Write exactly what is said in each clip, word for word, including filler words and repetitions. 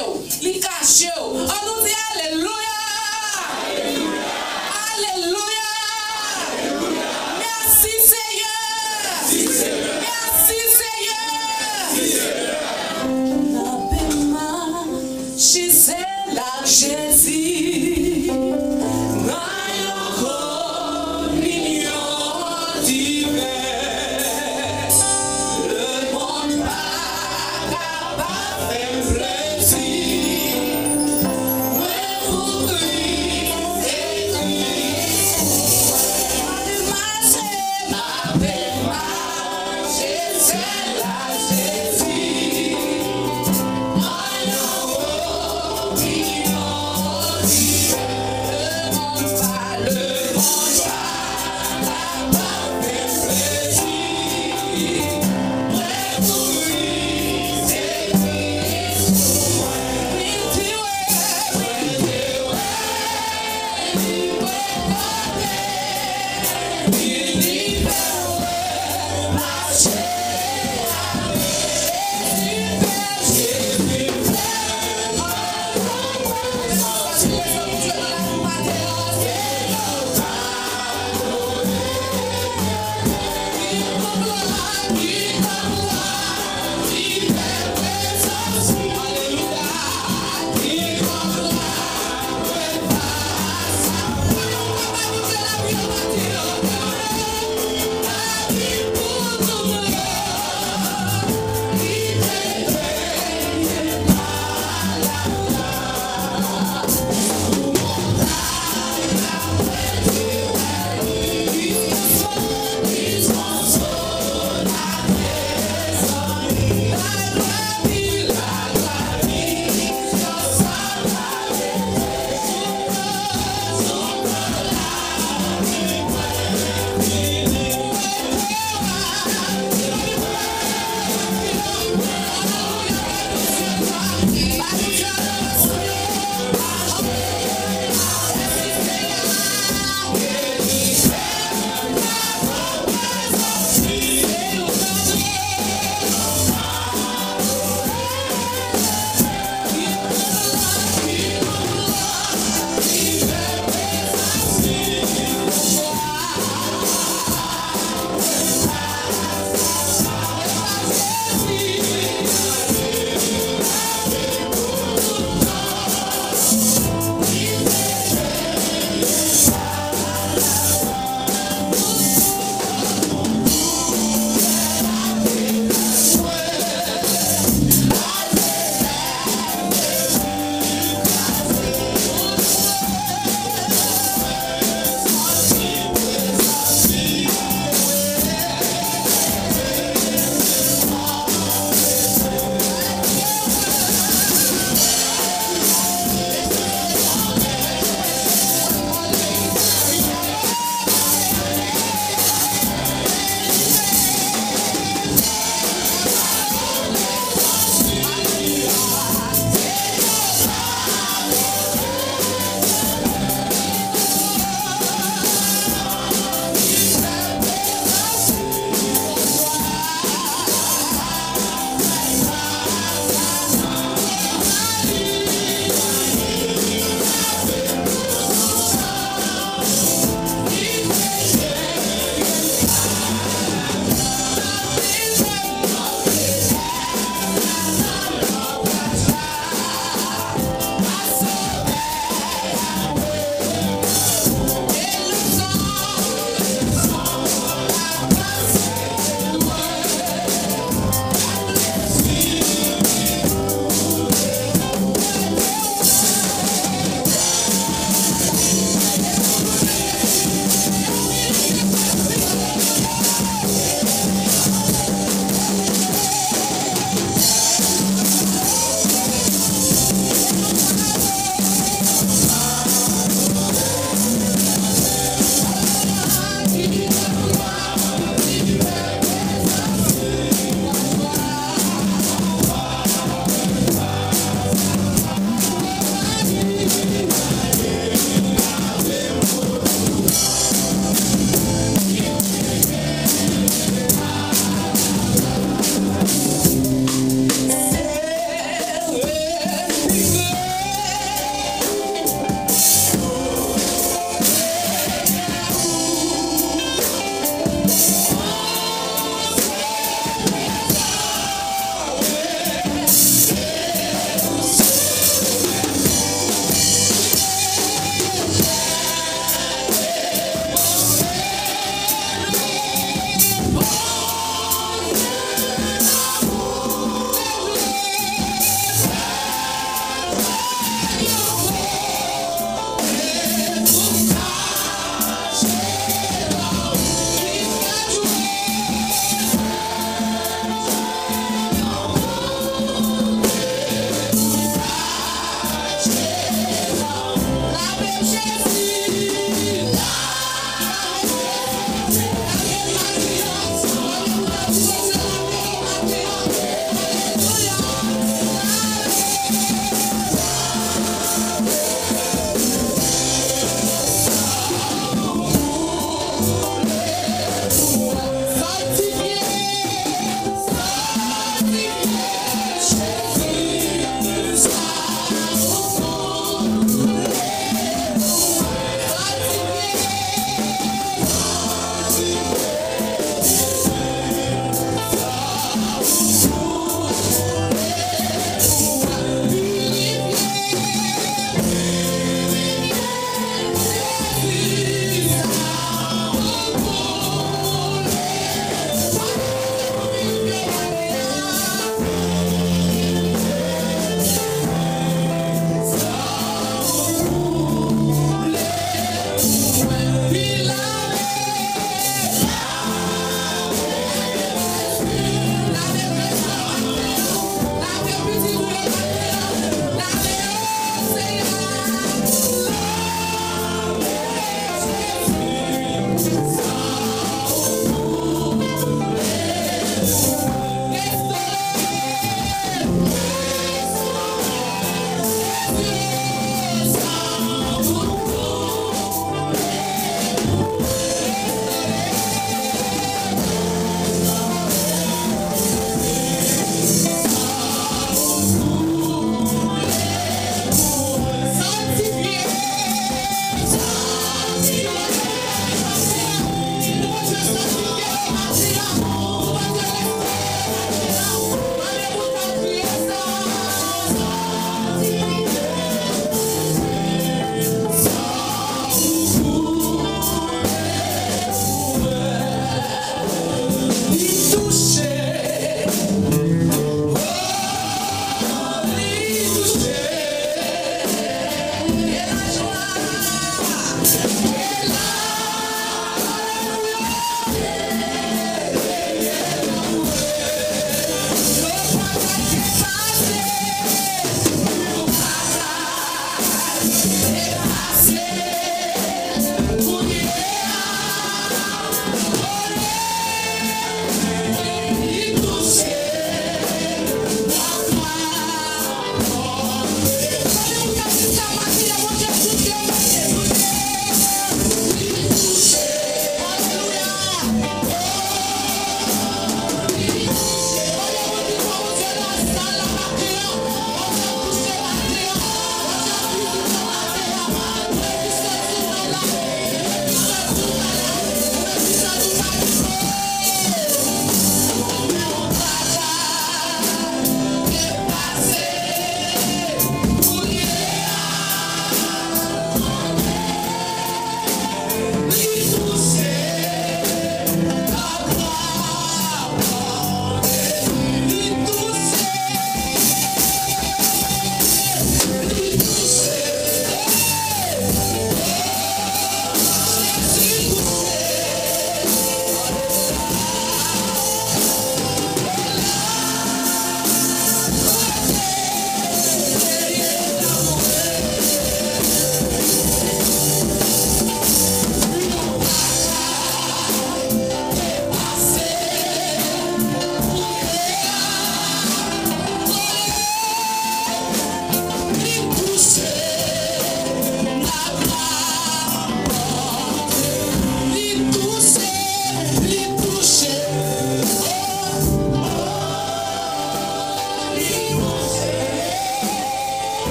w, li kache w. Ann nou di alelouya! Alelouya! Mèsi, Seyè! Mèsi, Seyè! N ap mache sèl ak Jezi nan yon kominyon diven. Lemonn pa kapab fè m plezi. Mwen pou Kris, se Kris pou mwen. M ap mache, m ap mache sèl ak Jezi. Mwen yon kominyon diven. Lemonn pa, lemonn pa kapab fè m plezi.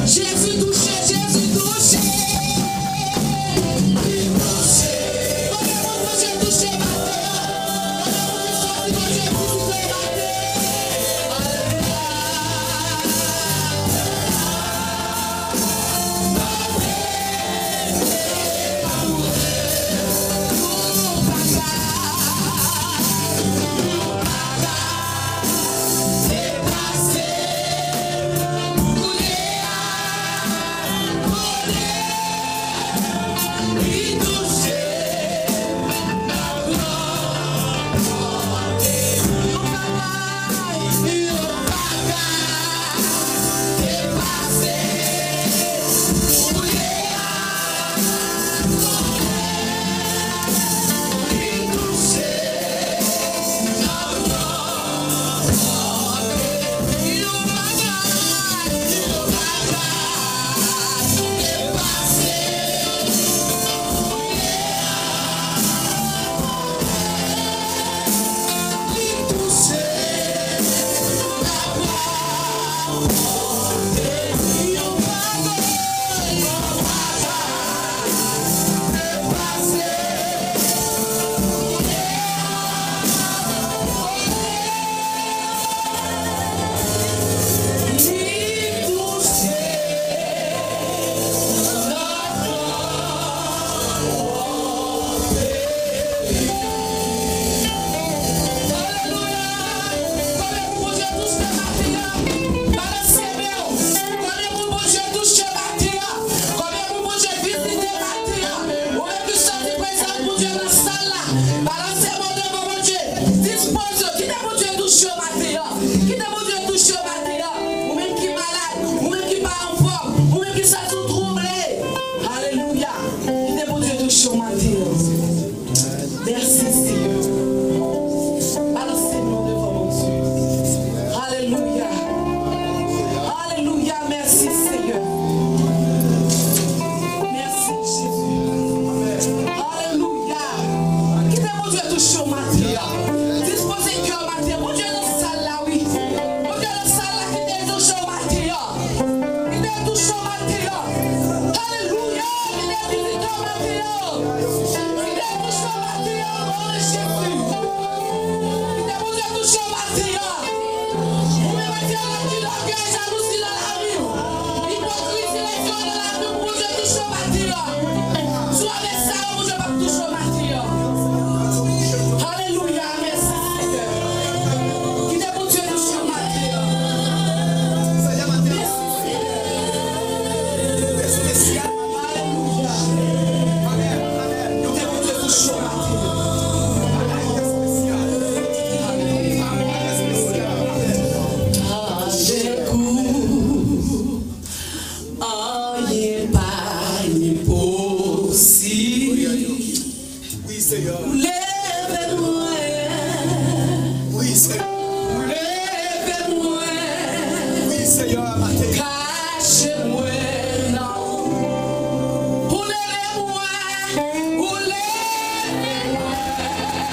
Jezi touche, Jezi touche. Li touche. Kote moun Bondye touche maten an? Kote moun ki sòti Bondye vizite maten an? Alelouya. Alelouya! Konbyen moun Bondye touche maten an? Balanse men w. Konbyen moun Bondye touche maten an? Konbyen moun Bondye vizite maten an? Ou menm ki santi prezans Bondye nan sal la, balanse men w devan Bondye. Dispoze w. Kite Bondye touche w maten an. Kite Bondye touche w maten an. Ou menm ki malad, ou menm ki pa anfòm, ou menm ki santi w twouble. Alelouya. Kite Bondye touche w maten an. Mèsi, Seyè. Balanse men w devan Bondye. Alelouya. Alelouya. Mèsi, Seyè. Mèsi, Jezi. Alelouya. Kite Bondye touche w maten an. Dispoze kè w maten an. Bondye nan sal la, wi. Bondye nan sal la, kite l touche w maten an. Kite l touche w maten an. Alelouya. Kite l vizite w maten an. Kite l touche w maten an, o non de Jezi. Kite Bondye touche w maten an. Ou menm ak lògèy, jalouzi nan lavi w, ipokrizi, lèzyon nan lavi w, Bondye touche w maten an. Si w anlè sa yo, Bondye p ap touche w maten an. Alelouya, mèsi Seyè. Kite Bondye touche w maten an. Mèsi Seyè. Alelouya. Kite Bondye touche w maten an. Avèk ou, anyen pa enposib. Wi, Seyè. Leve mwen. Wi, Seyè. Leve mwen. Wi, Seyè, maten. Kache mwen nan ou. Ou leve mwen. Ou leve mwen.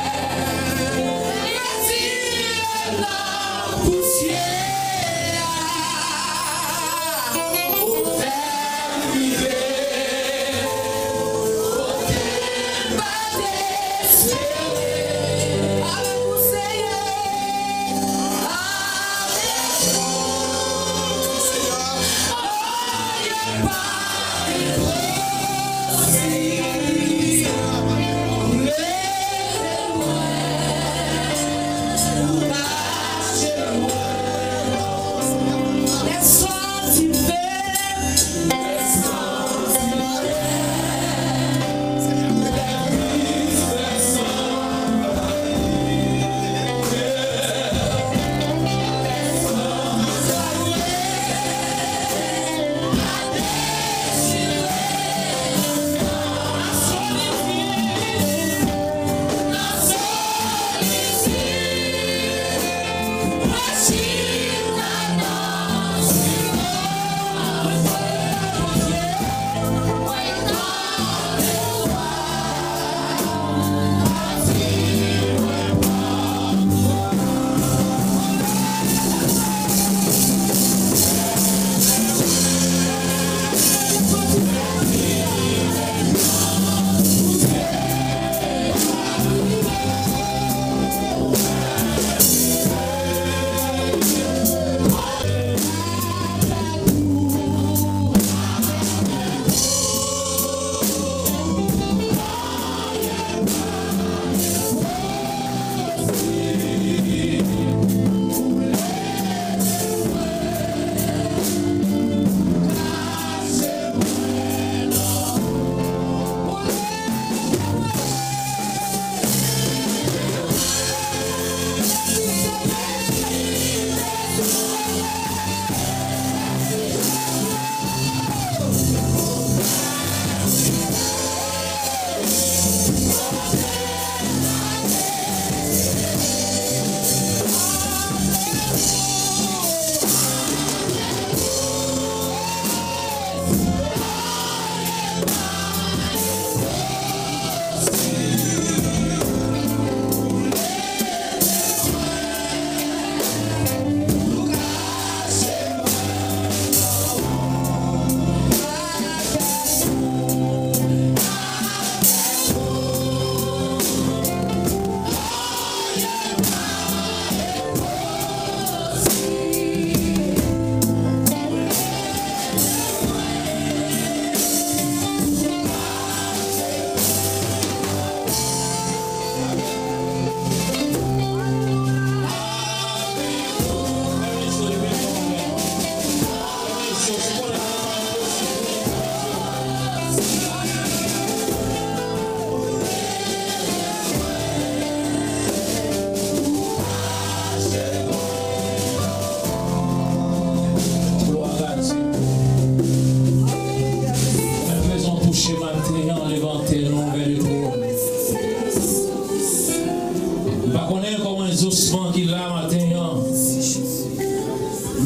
Osman ki la maten an.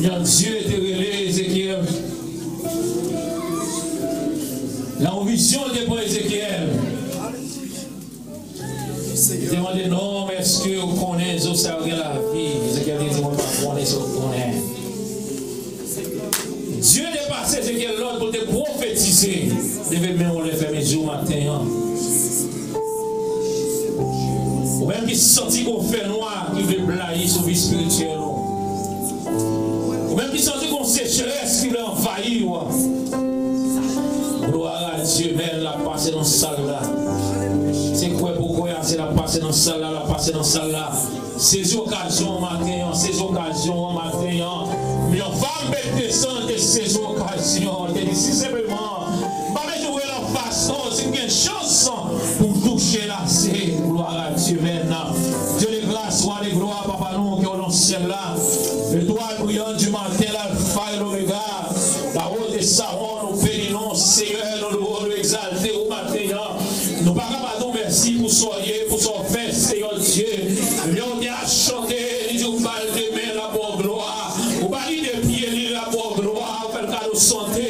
Jan Dye te rele Ezekyèl. Nan yon vizyon, te pran Ezekyèl. Li te mande, "Nonm, èske w konnen zo sa yo gen lavi?" Ezekyèl te di, "Mwen pa konnen sa w konnen." Dye te pase Ezekyèl lòd pou l te pwofetize. Leve men w anlè, fèmen je w maten an. Ou menm ki santi gon fènwa ki vle blayi sou vi espirityèl ou. Ou menm ki santi gon sechrès ki vle anvayi w. Glwa a Dye, men l ap pase nan sal la. Se kwè pou kwè a, se l ap pase nan sal la, l ap pase nan sal la. Sezi okazyon an maten an, sezi okazyon an maten an. Minerva m mèt desann te sezi okazyon an. Te di, "Si senpleman m pa bezwen wè l anfas non, si m gen chans pou m touche l ase." Gloire à Dieu, men. Dieu de grâce, roi de gloire, papa nou ki nan syèl la. Etwal briyant du matin, l'alpha et l'oméga. La roche de Saron, nou beni non, Seyè, nou louwe, nou egzalte ou maten an. Nou pa ka pa di w mèsi pou sa w ye, pou sa w fè, Seyè Dye. Lè w te ap chante, li di w ba l de men, l ap ba w glwa. Ou ba li de pye, li, l ap ba w glwa. Ou fè l kado sante,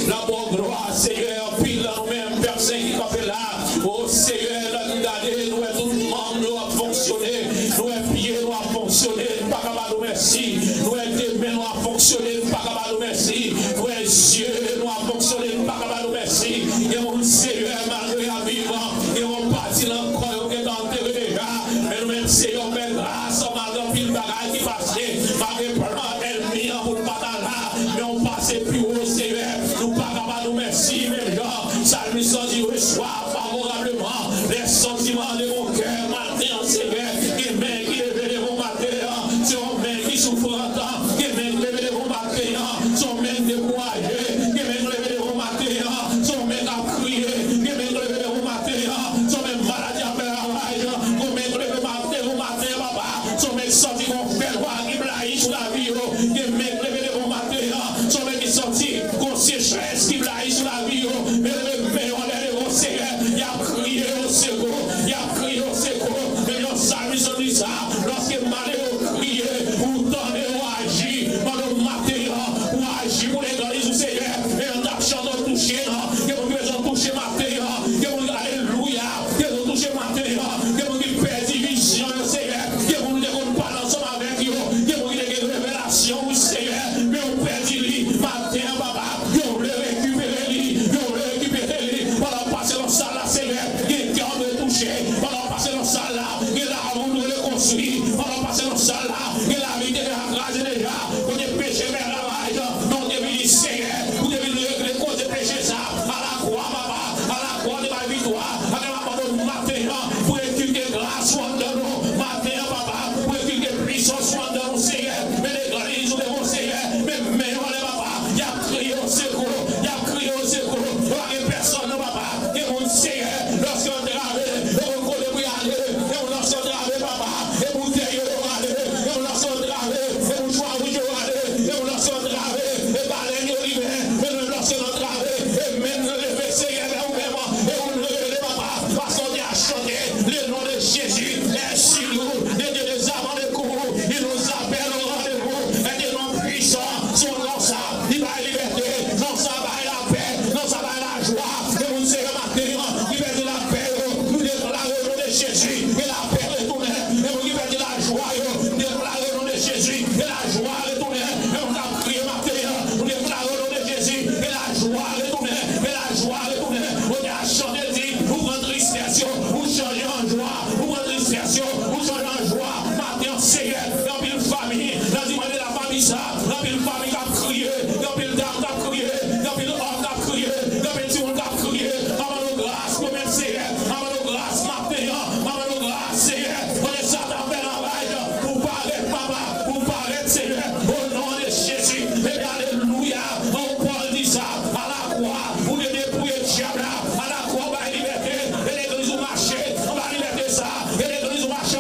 l ap ba w glwa. Seyè, anpil nan nou menm, pèsonn ki kanpe la. O Seyè, lè nou gade, nou wè tout manm nou ap fonksyone. Nou wè pye nou ap fonksyone, nou pa ka ba nou mèsi. Nou wè de men nou ap fonksyone, nou pa ka ba nou mèsi. Nou wè zye nou ap fonksyone, nou pa ka ba nou mèsi. Gen moun, Seyè, malgre y ap vivan, gen yon pati nan kò yo gentan antere deja. Men nou menm, Seyè, w fè gras, malgre anpil bagay ki pase, malgre plan ènmi an pou n pa ta la, men w pase pi wo, Seyè. Nou pa ka ba nou mèsi, menm jan salmis lan di, reswa favorableman les sentiments de mon cœur. Maten an, Seyè, gen men ki leve devan w maten an, se yon men ki soufrant, gen men ki leve devan w maten an, se yon men k dekouraje, gen men k leve devan w maten an, se yon men k ap kriye, gen men k leve devan w maten an, se yon men maladi ap fè ravaj, gen men k leve maten, devan w maten an, papa, se yon men k santi gon fènwa ki blayi sou lavi yo, gen men k leve devan w maten an, se yon men ki santi gon sechrès ki blayi sou lavi yo, men leve men yo anlè devan w, Seyè, y ap kriye o sekou, y ap kriye o sekou. Men yon salmis di sa, lòske malere yo kriye, ou tande, ou aji. Mande w maten an pou w aji pou legliz ou, Seyè. Men yon t ap chante w touche, non. Gen moun ki bezwen w touche maten an. Gen moun ki, alelouya, gen moun touche maten an. Gen moun ki pèdi vizyon yo, Seyè. Gen moun ou te konn pale ansanm avèk yo. Gen moun ki te gen revelasyon, wi, Seyè. Men ou pèdi li. Maten an, papa, yo vle rekipere li. Yo vle rekipere li. Pandan w pase nan sal la, Seyè, gen kè w dwe touche. Pandan w pase nan sal la, gen lavi w dwe rekonstwi. Pandan w pase nan sal la, gen lavi ki te deja kraze deja. Kote peche fè ravaj, men w te vini, Seyè, ou te vin regle koze peche sa. Alakwa, papa, alakwa, w te bay viktwa. Alè, m ap mande w maten an pou enkilte gras ou anndan nou. Maten an, papa, pou enkilte pwisans ou anndan nou, Seyè. Men legliz ou devan w, Seyè. Men men yo anlè, papa. Y ap kriye o sekou. Y ap kriye o sekou. Yo pa gen pèsonn, non, papa. Gen moun, Seyè, lòske yo antrave, yo konn kote pou y ale. Gen moun, lòske yo antrave, papa, e boutèy yo, yo rale. Gen moun, lòske yo antrave, e mouchwa wouj yo rale. Gen moun, lòske yo antrave, e balèn yo limen. Men nou menm, lòske nou antrave, e men nou leve, Seyè, vè ou menm, e ou nou rele, papa, paske w te chante, le nom de Jésus est si lourd, le Dieu des armes en courroux, il nous appelle au rendez-vous, et des noms puissants sont noms sa, li bay libète, non sa bay lapè, non sa bay lajwa. Gen moun, Seyè, maten an, ki pèdi lapè yo, nou deklare o non de Jezi, ke lapè retounen. Gen moun ki pèdi lajwa yo, nou deklare o non de Jezi, ke lajwa retounen. Gen moun k ap kriye maten an, nou deklare o non de Jezi, ke lajwa retounen, ke lajwa retounen. Bondye a chante di, ou pran tristès yo, ou chanje an jwa, ou pran tristès yo, ou chanje an jwa. Maten an, Seyè, gen anpil fanmi nan di mande lafanmi sa, gen anpil fanmi k ap kriye, gen anpil dam k ap kriye, gen anpil òm k ap kriye, gen anpil timoun k ap kriye. M ap mande w gras, mwen menm, Seyè, m ap mande w gras maten an, m ap mande w gras, Seyè. Kote Satan ap fè ravaj, pou w parèt, papa, pou w parèt, Seyè, o non de Jezi. Ebyen, alelouya. Bon, Pòl di sa, alakwa, ou te depouye dyab la, alakwa, w bay libète, e legliz ou mache anba libète sa, e legliz ou mache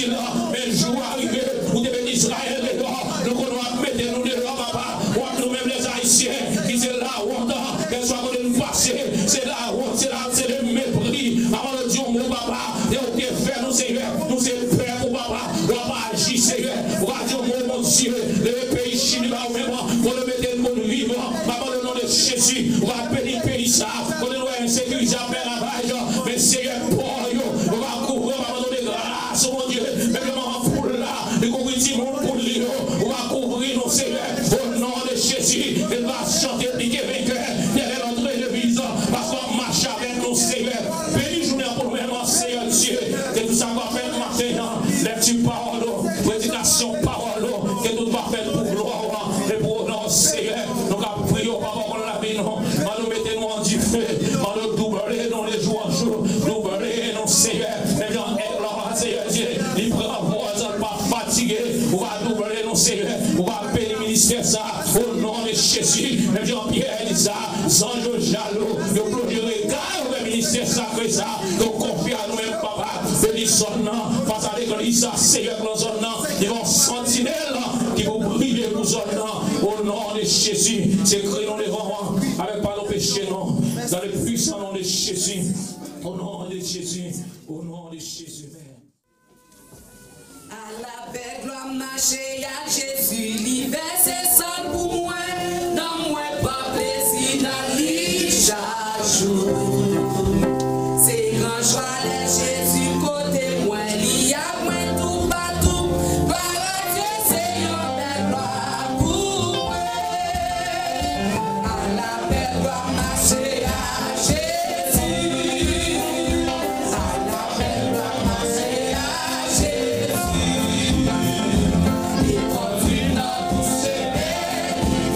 Men jou a rive, ou te met Izrayèl deyò. Nou konnen w ap mete nou deyò, papa. W ap nou menm lèzayisyen, ki se lawont, kèlswa kote n pase, se lawont, se la, se le mepri. Papa, nou di yon mo, papa, de ou te fè nou, Senyè. Nou se pèp ou, papa. W ap aji, Senyè. W ap di yon mo, Bondye. Leve peyi Chili ba ou menm, pou nou mete l pou n viv. Papa, o non de Jezi, w ap beni peyi sa. Kote nou wè ensekirite ap fè ravaj, men Senyè, pò yo, w ap kouvri, papa, nou de gras, o Bondye. Menm jan manman poul la, li kouvri timoun poul li yo, w ap kouvri nou, Senyè. O non de Jezi, e n va chante pike venkè, Etènèl antre legliz, paske w ap mache avèk nou, Senyè. Beni jounen an pou nou menm, Senyè Dye, ke tout sa k va fèt maten an, lèkti pawòl ou, predikasyon pawòl ou, ke tout va fèt pou glwa w e pou onè w, Senyè. Nou ka priye w, papa, konn lavi nou, mande w mete nou an dife, mande w double nou de jou an jou, double nou, Senyè. Menm jan èg la, Senyè Dye, li pran pòz, li pa fatige, ou va double nou, Senyè. Ou va beni ministè sa, o non de Jezi. Menm jan Pyè di sa, zanj yo jalou, yo plonje rega yo vè ministè sakre sa, yo konfye a nou menm, papa. Beni zòn nan, fas a legliz sa, Senyè, nan zòn nan, li va yon santinèl ki pou briye pou zòn nan, o non de Jezi. Se kri nou devan w avèk padon peche nou, dans le puissant nom de Jésus, o non de Jezi, o non de Jezi. Ala bèl glwa, mache ak Jezi, li vèse san l pou mwen, nanm mwen pran plezi nan li chak jou. Se gran jwa lè Jezi kote mwen, li ak mwen toupatou. Glwa a Dye, se yon bèl glwa pou mwen. Ala bèl glwa, mache ak Jezi. Ala bèl glwa, mache ak Jezi. Li kondwi nan tout chemen li.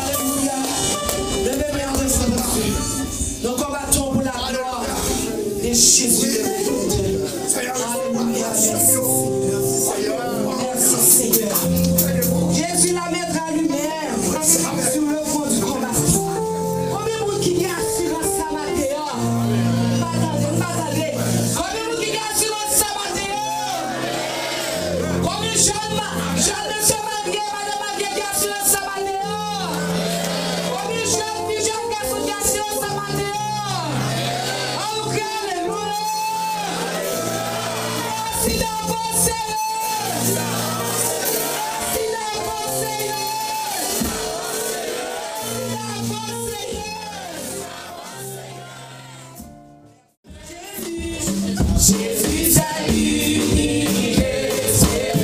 Alelouya. Leve men an, nou kò baton pou laglwa de Jezi de Nazareth. Alelouya, mèsi. Mèsi, Senyè. Jésus la mettra lui-même sur le front du combat. Konbyen moun ki gen asirans sa maten an? M pa tande, m pa tande. Konbyen moun ki gen asirans sa maten an? Konbyen jèn, jèn mesye marye, madanm marye ki asirans sa maten an? Konbyen jèn fi, jèn gason ki asirans sa maten an? Alelouya! Mèsi davans, Senyè! Mèsi davans, Senyè! Mèsi davans, Senyè! Jésus, c'est l'unité, c'est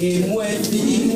E mwen di,